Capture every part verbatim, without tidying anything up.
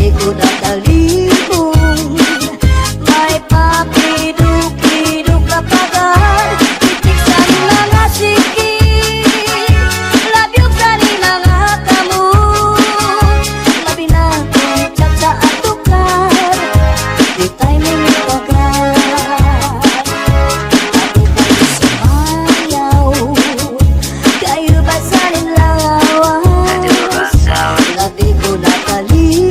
Ko natalibong, may papidok-pidok ka pa gad, pitik sa mga siki, labyog sa mga kamot, labi na kon chat sa atukar, di timing ito gad. Ako ba'y sumayaw? Kay hubad sa nim lawas. Labi ko natalibong.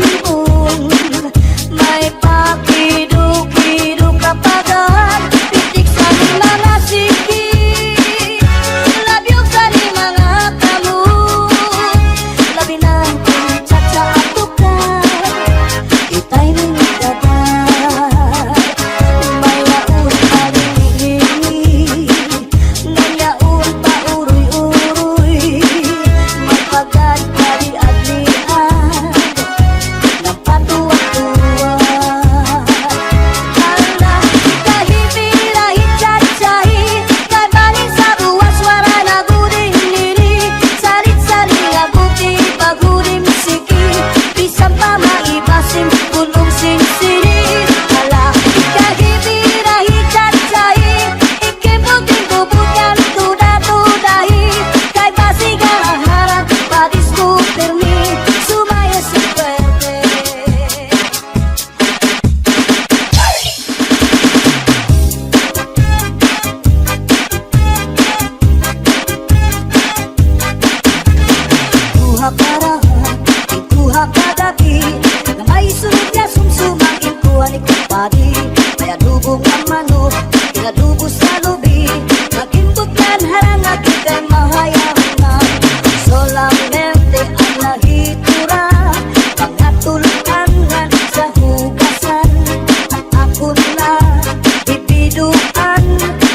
May papidok-pidok ka pa gad, pitik sa nim mga siki, labyog sa nim mga kamot, labi na kon chat sa atukar. Itay nin dagat, may yaon pa lingi-lingi, may yaon pa uroy-uroy, may pagkadkadi-adlian, nagpatuwad-tuwad. Hala, ikahibi, lahit, chatchahi, kay balin sa buwas, wara na gud in diri, salit-salit nga buti, paghudim siki, bisan pa maibasim, bulong sinsiri. Hala, ikahibi, lahit, chatchahi, ikimbuting bubutyan, tuda-tudahi, kay basig aharan, padiskutir mi, sumaya sa puwerte. Kuha ka raha, kuha ka gab-i, nga may sulod nga sumsuma, ginkuha ni kumpadi. May adobo nga manok, inadobo sa lubi, nga ginbutyan harang nga kita mahayang na. Solamente an nahitura, mga tulukan ngan sa hugasan. Ako na bibiduan,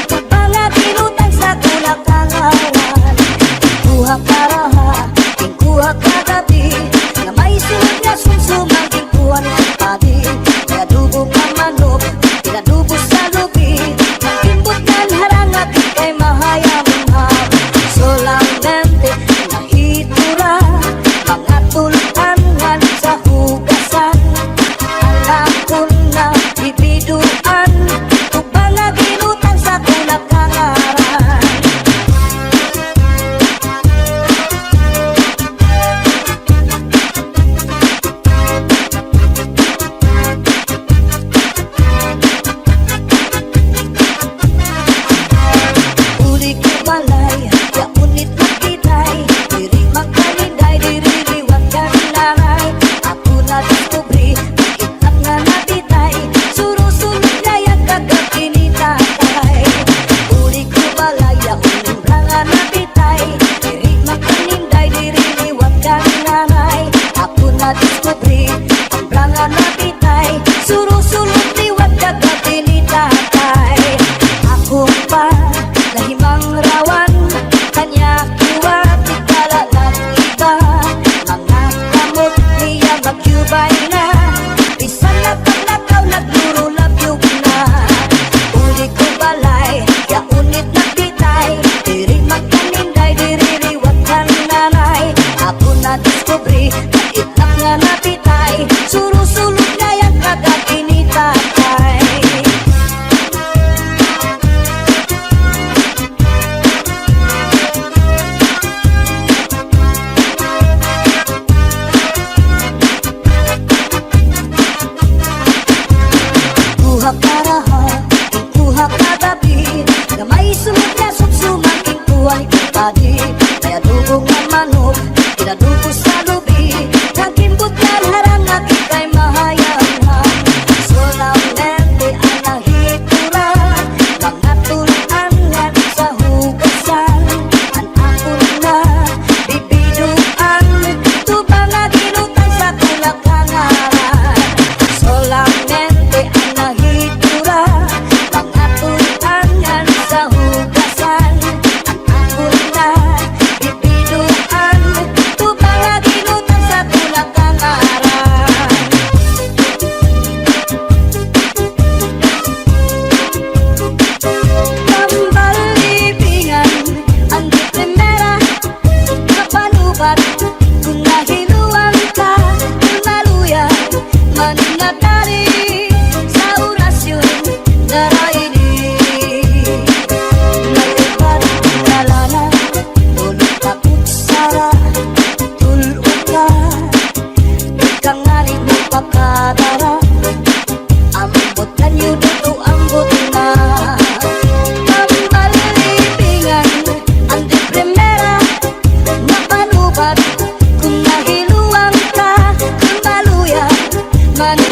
pag mga ginutang sa kulang kangawan. Kuha ka raha, kuha ka gab-i, nga may sulod nga sumsuma, ginkuha ni kumpadi. May adobo nga manok, inadobo sa lubi, nga ginbutyan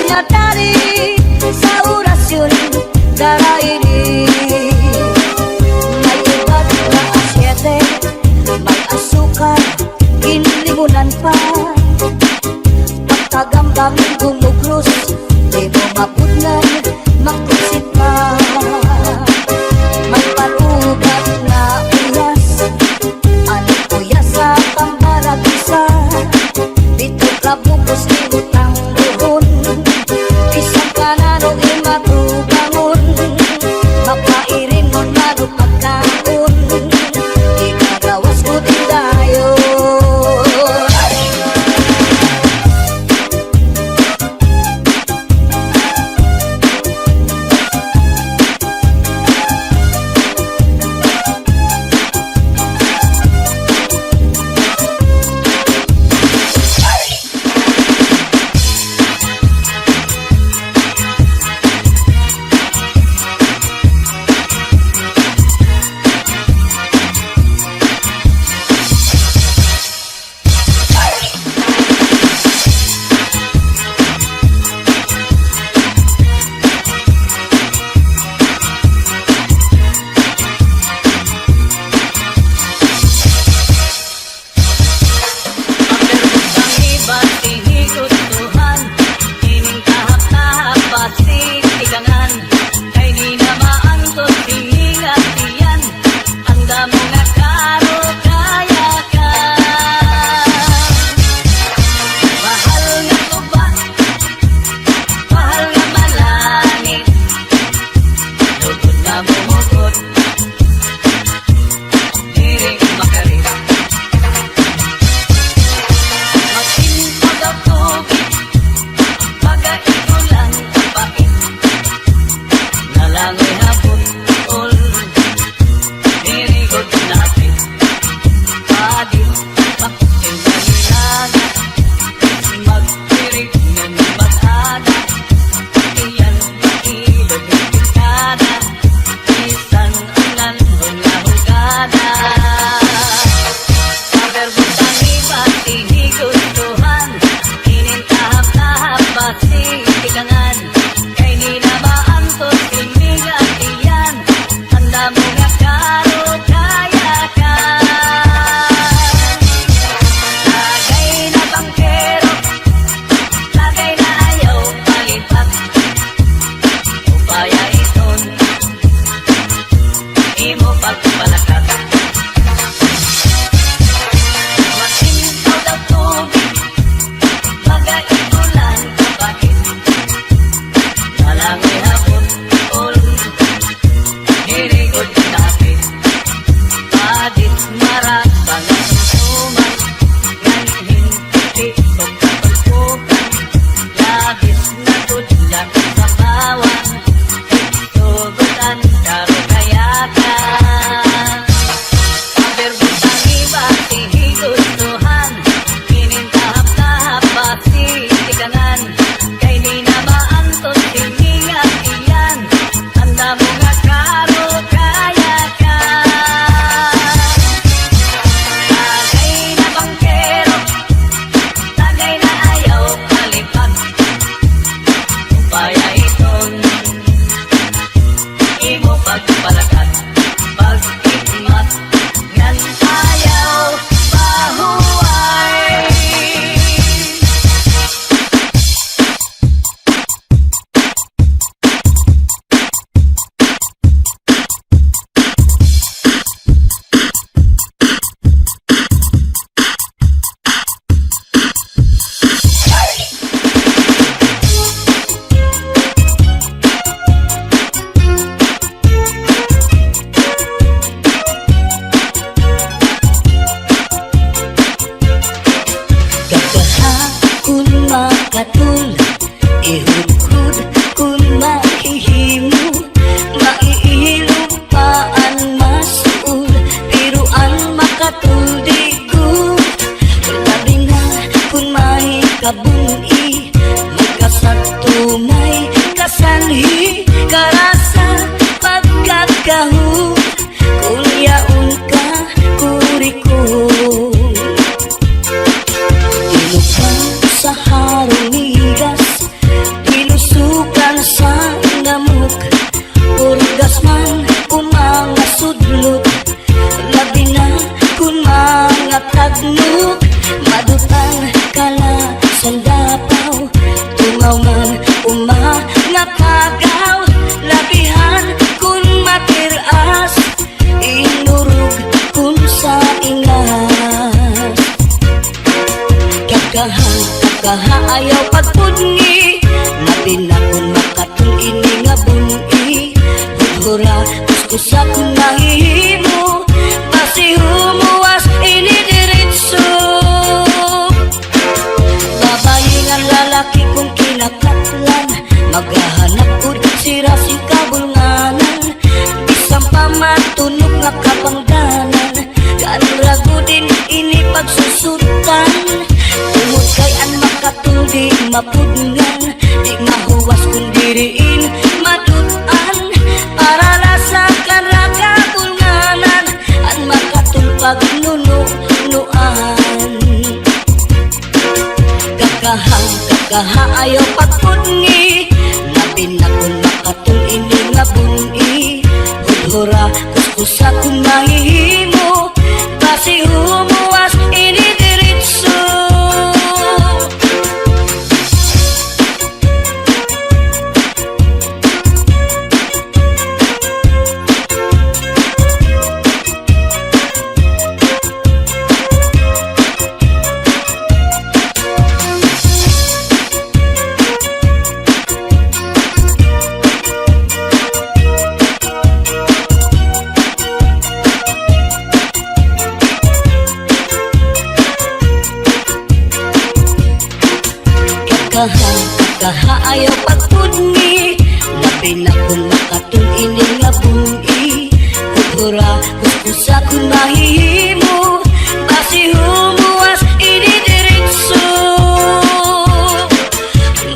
Natali sa orasyon, daraili. May ubad nga asyete, may asukar, ginlimunan pa. Pagkagambang gumuglos, di mo mapudngan, makusit pa. May palugat nga uyas, ano uyas sa pambalagisa. Dito ka bukos, limot ang buhon. Bisan pa nano imatubangon, mapairingon, mano pagkaon. Ikagawas ko din dayon. Ang verbong pangibat, tinigustuhan, ining tahap-tahap, basig tikangan, kay di na maantos, tinigatiyan, an damo nga karukayakan. Mahal nga guba, mahal nga malangit, lugod nga bumugot. Diri makarit. Masinpag ang tubig, pagaigo lang kapait. Nalangoy ha butol, diri gud napit. Padi, paksin na nilaga, magtirig ngan mag-ana. Iyan, mailog, itikada. Bisan an nganhon nga hugada. Sa verbong pangibat, tinigustuhan, inin tahap-tahap, basig tikangan, kay di na maantos, tinigatiyan, an damo nga karukayakan. Lagay na bangkero, lagay na ayaw palipat. Upaya iton imo pagpalakat. Masintaw daw tubig, magaigo lang kapait. Nalangoy ha butol, diri gud napit. Padit marasa nga sumsuman, ngan hinti ito katulpukan. Labis na gud la sa bawang, ito gud an karukayakan. Sa verbong pangibat, tinigustuhan, inin tahap-tahap, basig tikangan, kay di na maantos, tinigatiyan, an damo nga karukayakan. Lagay na bangkero, lagay na ayaw palipat. Upaya iton imo pagpalakat, pag-igmat, ngan ayaw pahuway. Gagahapon makatulog, ihudhud kon mahihimo, maiilog pa an masuol, pero an makatuldi ko, labi na kon may kabun-i, may kasakto, may kasanhi, karasa, pagkakaho, kon yaon ka, kurikon. Tinukan sa harong migas, di Nok, madut-an ka la sandapaw, tungaw man uma nga kagaw, labihan kon matir-as, inurog kon sa ingas. Kakaha, kakaha, ayaw pagpudngi, labi na kon makatul ini nga bun-i. Hurhura, kuskusa kon mahihimo, basi humuwas ini diretso. Babayi ngan lalaki kon kinakatlan, maghahanap gud sira sin kabulnganan. Bisan pa matunok nga kapangdanan, kan ra gud ini pagsusutan. Tungod kay an makatul di mapudngan, di mahuwas kon diri in madut-an. Para la sa kan ra kabulnganan, an makatul pagnununuan. Kakaha, kakaha, ayaw pagpudngi, labi na kon makatul ini nga bun-i. Hurhura, kuskusa kon mahihimo, basi humuwas ini diretso. Kakaha, kakaha, ayaw pagpudngi, labi na kon makatul ini nga bun-i. Hurhura, kuskusa kon mahihimo, basi humuwas ini diretso.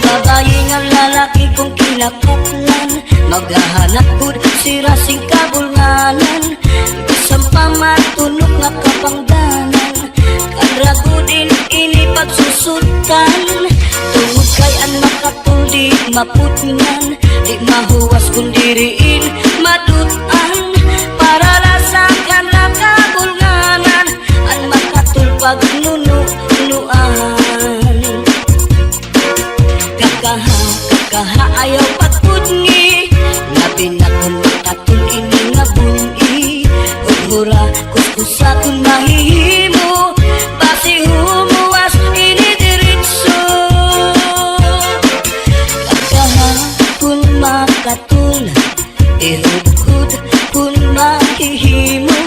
Babayi ngan lalaki kon kinakatlan, maghahanap gud sira sin kabulnganan. Bisan pa matunok nga kapangdanan, kan ra gud ini pagsusutan. Tungod kay an makatul di mapudngan, di mahuwas kon diri in madut-an. Para la sa kan ra kabulnganan, an makatul pagnununuan. Kakaha, kakaha, ayaw pagpudngi, labi na kon makatul ini nga bun-i. Hurhura, kuskusa kon mahihimo, basi humuwas ini diretso. Kakaha kon makatul, ihudhud kon mahihimo,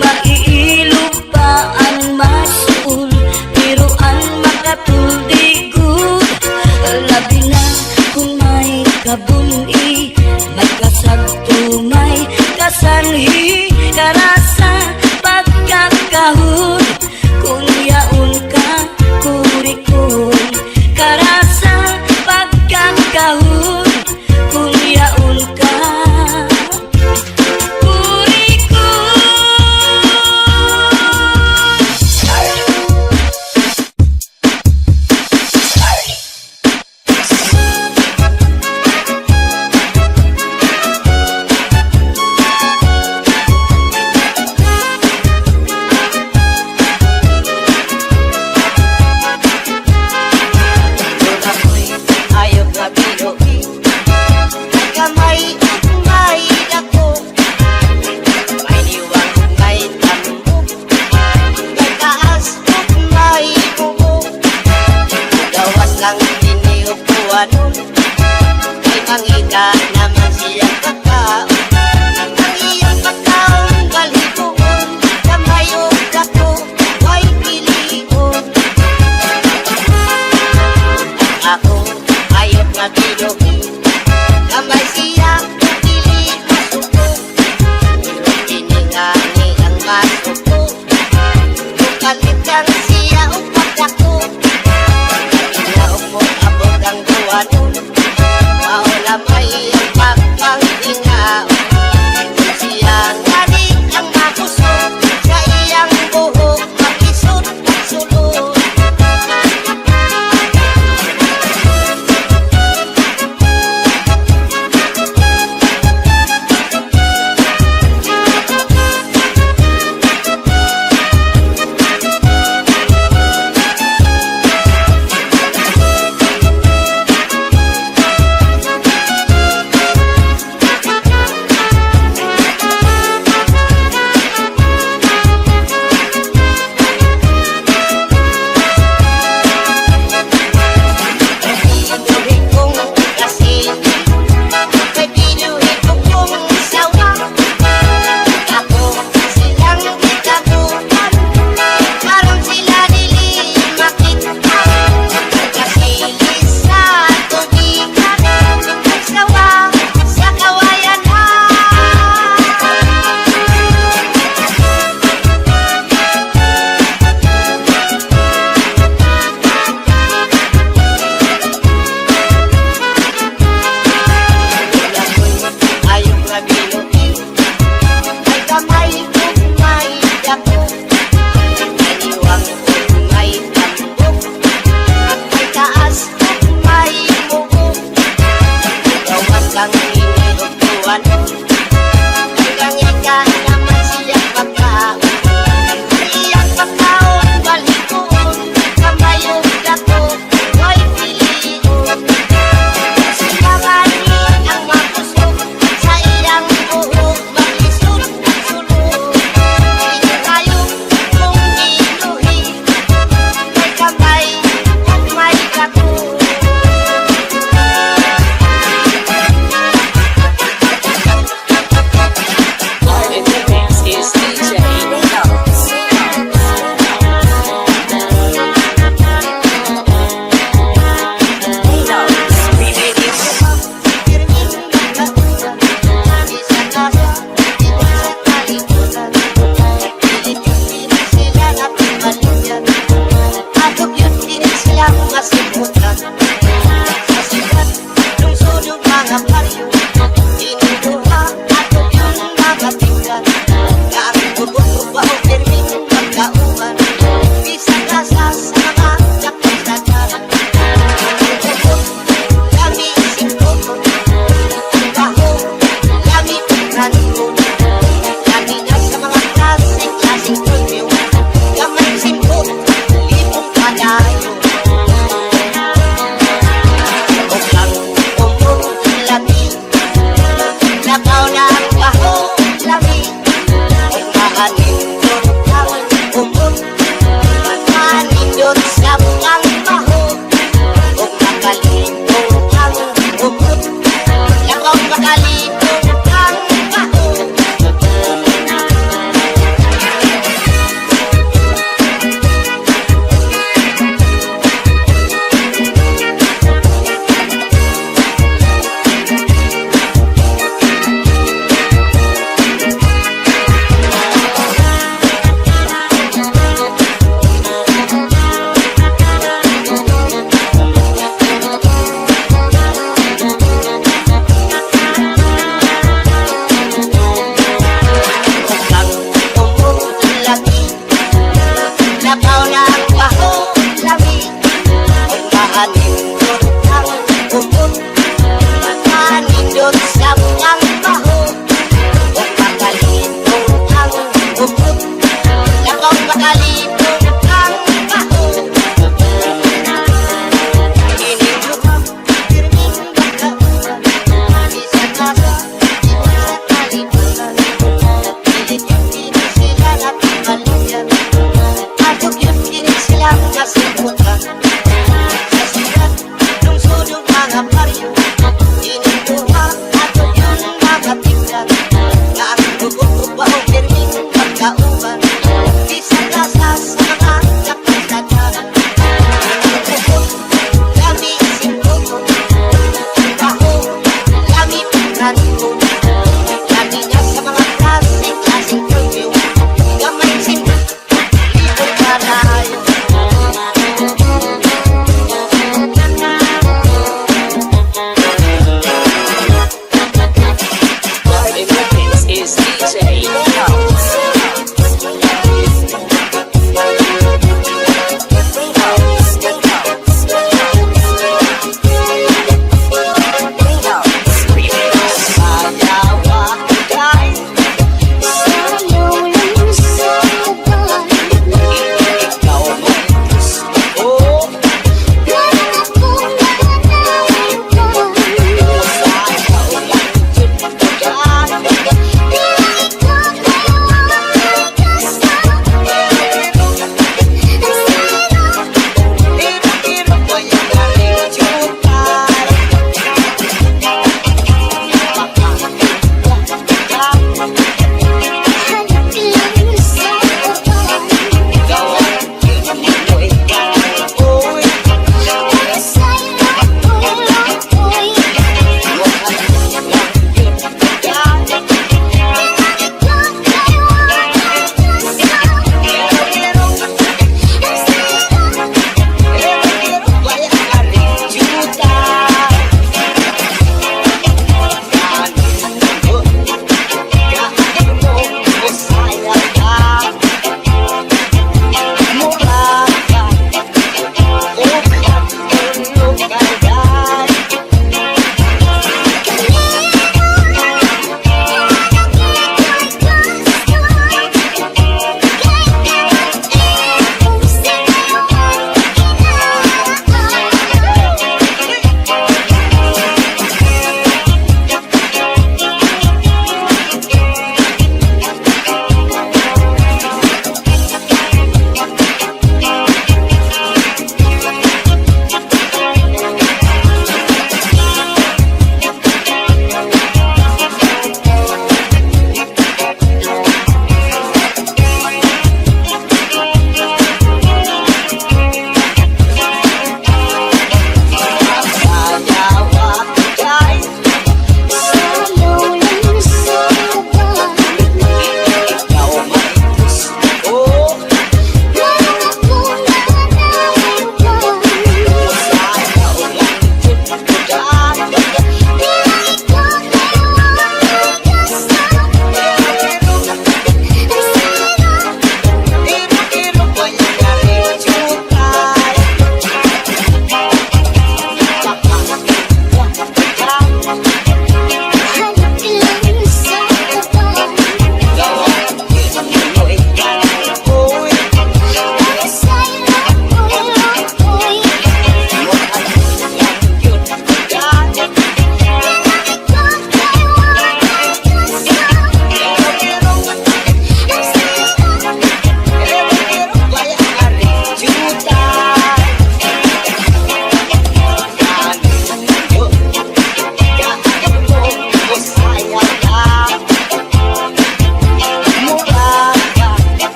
maiilob pa an masul, pero an makatul di gud. Labi na kon may kabun-i, may kasagto, may kasanhi, karasa, pagkakahon, kon yaon ka, kurikon, karasa, pagkakahon, kon yaon ka, kurikon. Ako'y hayop nga binuhi, may kamay ug may dako, may liwang ug may tambok, may taas ug may bubong. Gawas lang dinhi ug kuwanon, kay mangita naman siya pagkaon. Ang iyang pagkaon, balhiboon, kamay ug dako, way pilion. Ako, hayop nga binuhi, kamay siya, dili masuko. Pero kini ngani ang masuko. Mukalit lang siya og pagdako. Hinaot mo abot ang kuwanon. Mao lamay ang pagpanghingaon. Siya ngani ang makusog sa iyang buhok, makisot ug sulod. Hanggang ika naman siya pagkaon. Iyang pagkaon, balhikon, kamayo, dako, way pilion. Sumangani ang mabusog sa iyang buhok, malisod, sulod. Ito tayo kung inuhi, may kamay, may dako.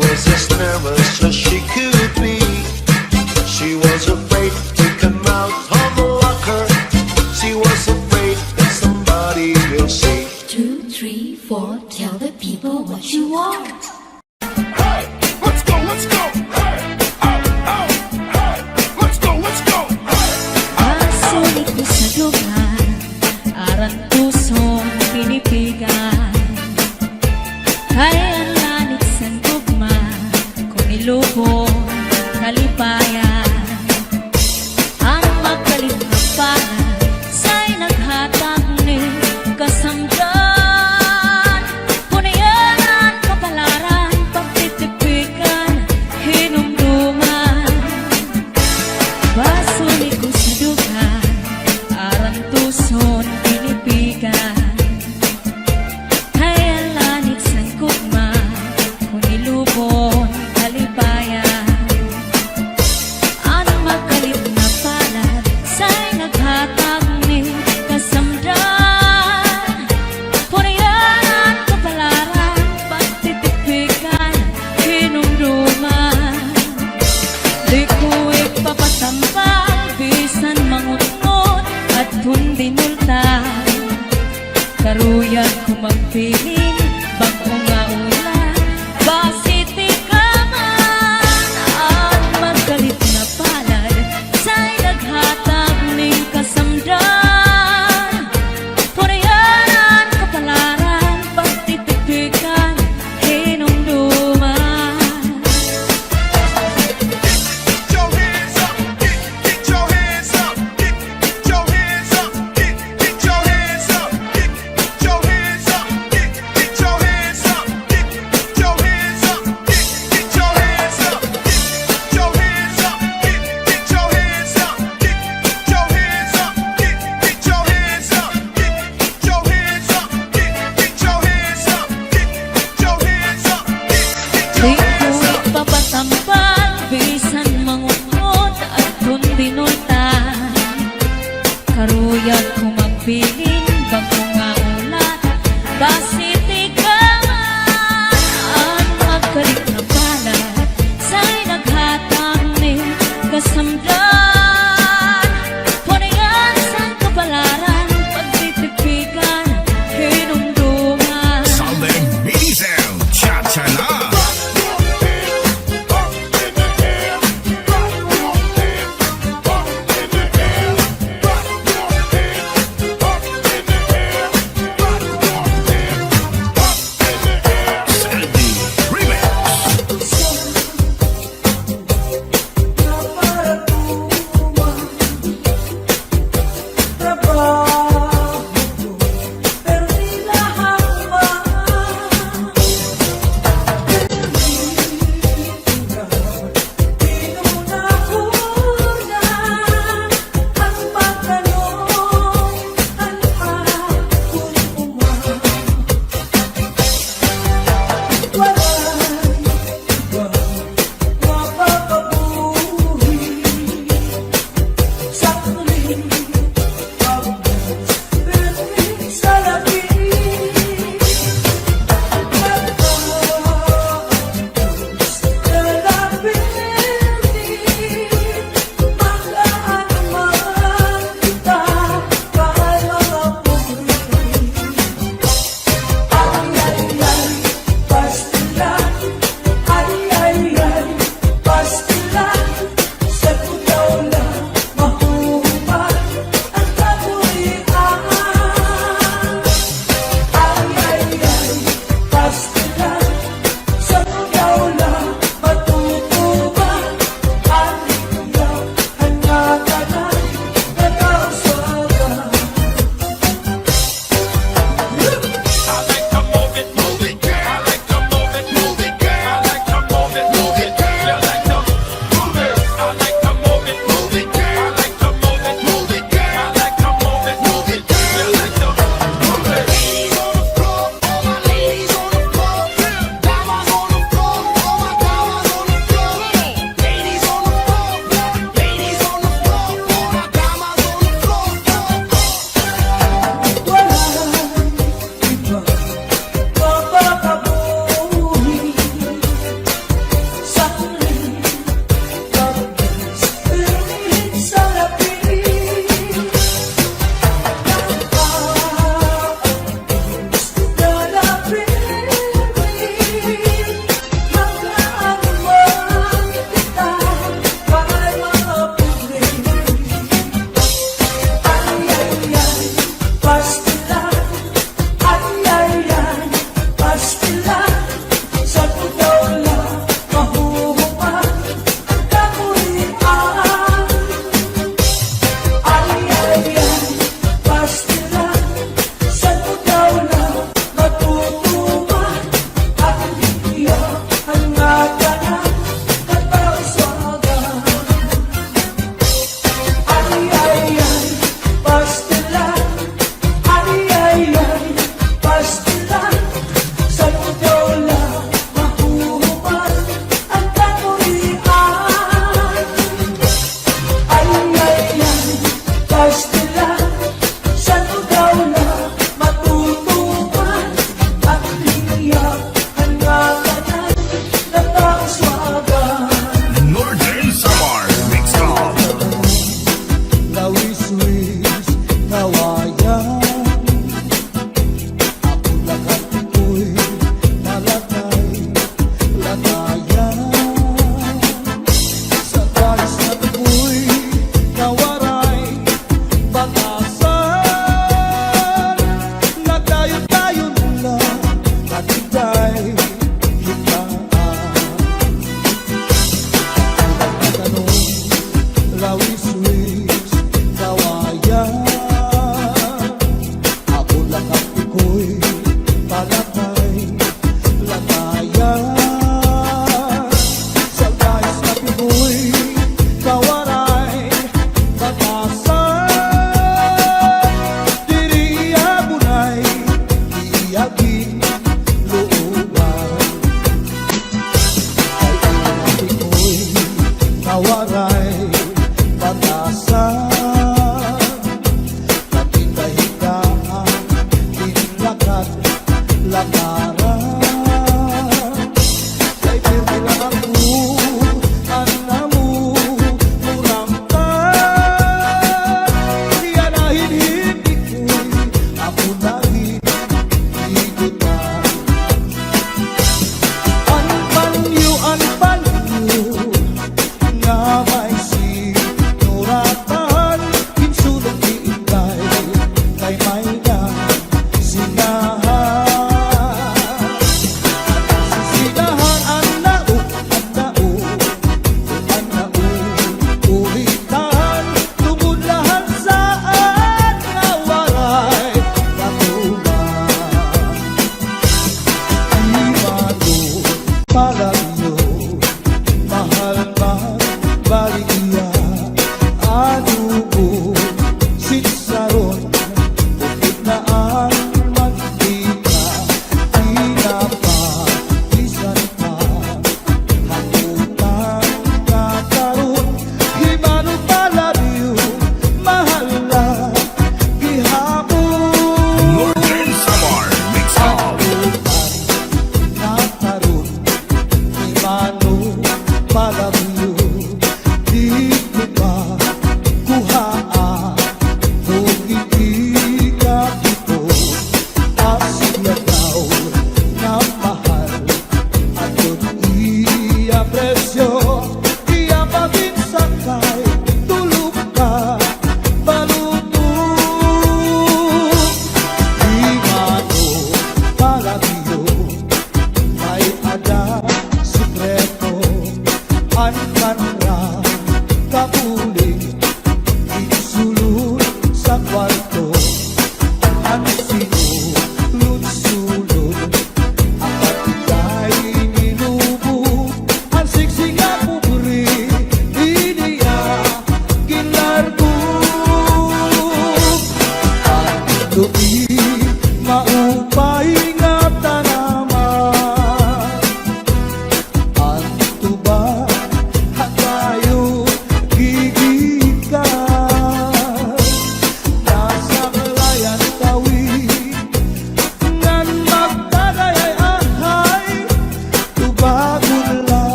Was as nervous as she could be. She was afraid to come out of the locker. She was afraid that somebody will see. Two, three, four, tell the people what you want. Hey, let's go, let's go. Hey, oh, oh, hey, let's go, let's go. Hey, oh, oh. Asunit ko sa duman, aran puson pinipigan. Kay an lanit san gugma, kon ilubong Ayan, sa balis na tukoy nga waray batasan, nagdayon-dayon la, nagday hitaan. Ang nagtanom, lawiswis, kawayan. Ako la kapikoy, palakay, lakayan. Sa balis na pikoy, kawaray, batasan. Diri iya bunay, iya ginluoban. Kay an pikoy, kawaray, batasan. Pati kahigaan, ginlakad, lakaran. Kay pirmi la ako, an amo muramtan. Iya na hin hindi ko'y, ako na hin higutan. An panyo, an panyo, nga may sinuratan, ginsulong ni Inday, kay may nasingahan. An nasingahan, an nao, an nao, an nao, ulitan, tungod la han saad nga waray katuman. Di mano palabyo, mahal man balik iya, adobo, sitsaron, upod na an mantika, tinapa, bisan pa han utang nga karon, di mano palabyo, mahal la gihapon. Northern Samar Mix Up. Nga karon, di mano palabyo, di ko pa kuhaa, kung hindi ka ito, asya daw nga mahal. Aton iya presyo, iya pagin sakay, tulog ka, balutog. Di mano palabyo, may ada sikreto. An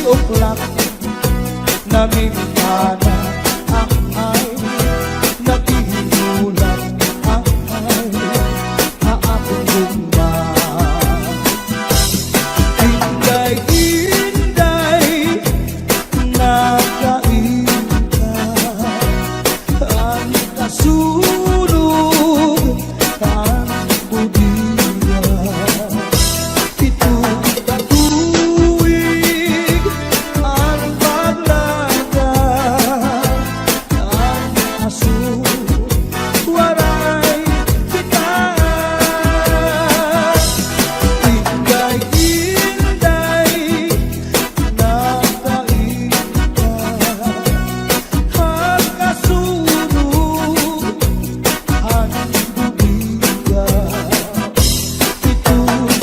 Tuklak, namimana, ahay, naghihinulat, ahay, ha akon gugma. Inday, Inday, nakainta, an kasunog, an budiya. Pito ka tuig an paglaga, an aso waray kita. Inday, Inday, nakainta, an kasunog, an budiya. Pito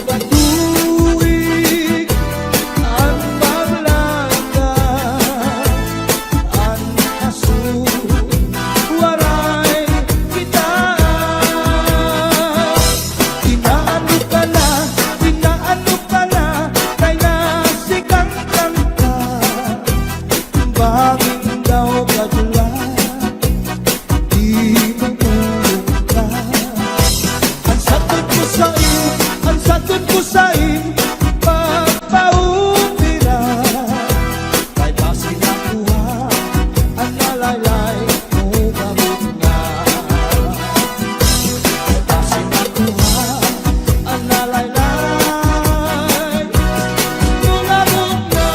ka tuig an paglaga, an aso waray kita. Inaano ka na, inaano ka na, kay nasikangkang ka. Bangin daw kadula, di mo tulog ka. An satud ko sa im, an satud ko sa im, pagpaupira. Kay basi nakuha an nalaylay mo kabutnga. Kay basi nakuha an nalaylay mo kabutnga.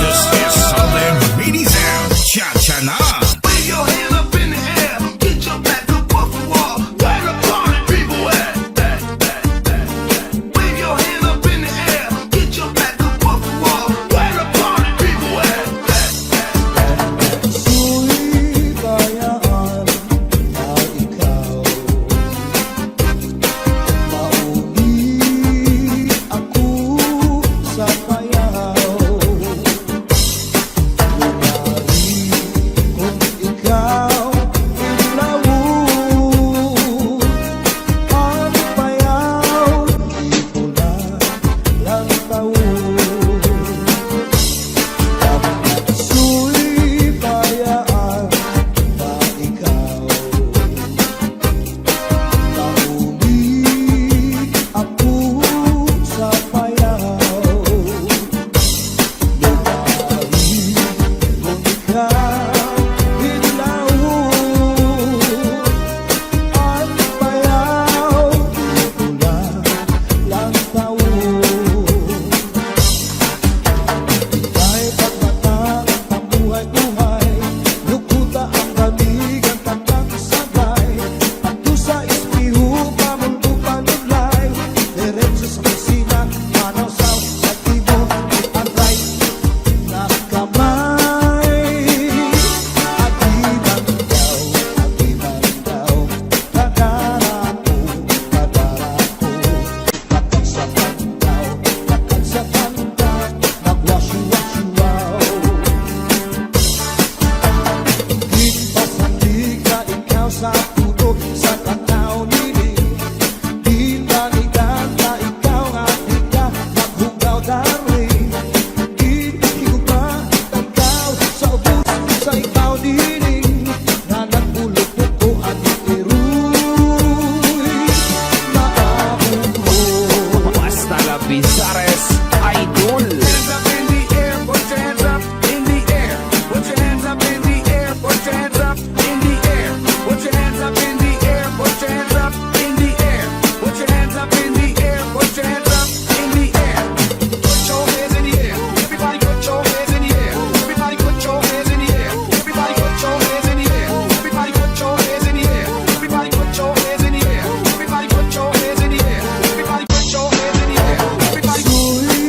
This is Southern Mini Sound, Cha Cha Na. Wave your hand up in the air, get your back up off the wall. Where the party people at? Wave your hand up in the air, get your back up off the wall. Where the party people at? Sulibayaan na ikaw, mauli ako sa payaw. Lugahi kon ikaw inlaw, an payaw, di ko na lantaw. Sulibayaan na ikaw, mauli ako sa payaw. Lugahi kon ikaw inlaw, an payaw, di ko na lantaw. Ika'y pagmata, pambuhay-buhay, lukuta an kaligan, takang sagay, adto sa espeho, pamulbo, panudlay, diretso sa kusina, manawsaw, sa tibo, iparay, na kamay. Adi man daw, adi man daw, kadara ko, kadara ko. Takang sa pandaw, takang sa pandaw, nagwasyo-wasyo, wow. Ginpasandig na ikaw sa puno, sa tanaw nini. Ginpanigan na ikaw nga di ka naghugaw, darling. Ginhigugma na ikaw sa ubos, sa ibaw nini. Nga nagpulupok ko an iroy, maabot ko. Basta La Pizares, idol. Hands up in the air, put your hands up in the air. Put your hands up in the air, put your hands up in the air. Put your hands up in the air, put your hands up in the air. Put your hands up in the air, put your hands up in the air. Put your hands in the air. Everybody put your hands in the air. Everybody put your hands in the air. Everybody put your hands in the air. Everybody put your hands in the air. Everybody put your hands in the air. Everybody put your hands in the air. Everybody put your hands in the air. Everybody.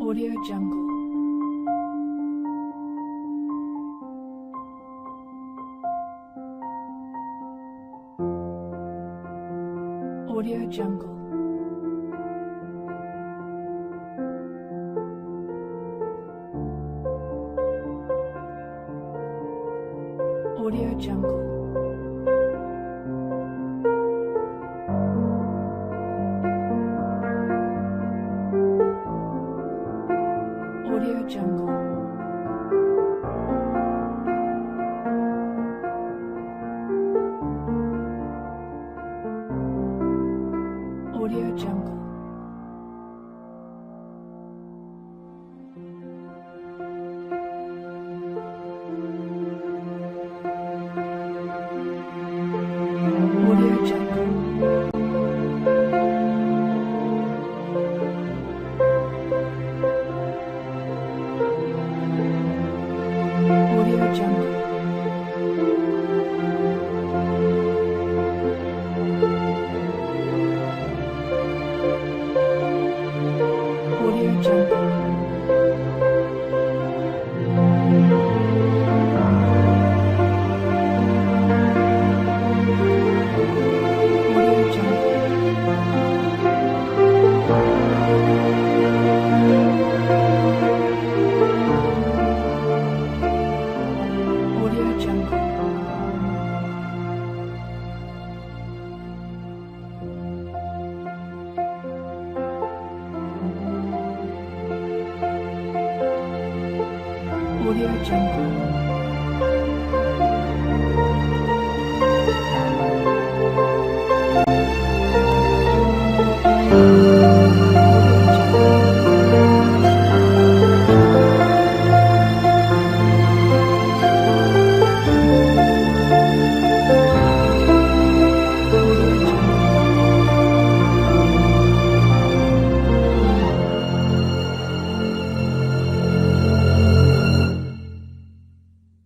Audio Jungle. Audio Jungle. Audio Jungle. Audio Jungle. Audio Jungle. Audio Jungle. Audio Jungle. Audio Jungle. Audio Jungle. Audio Jungle. Audio Jungle.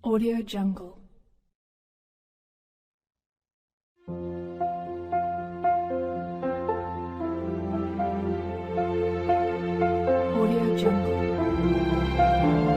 Audio Jungle. Audio Jungle.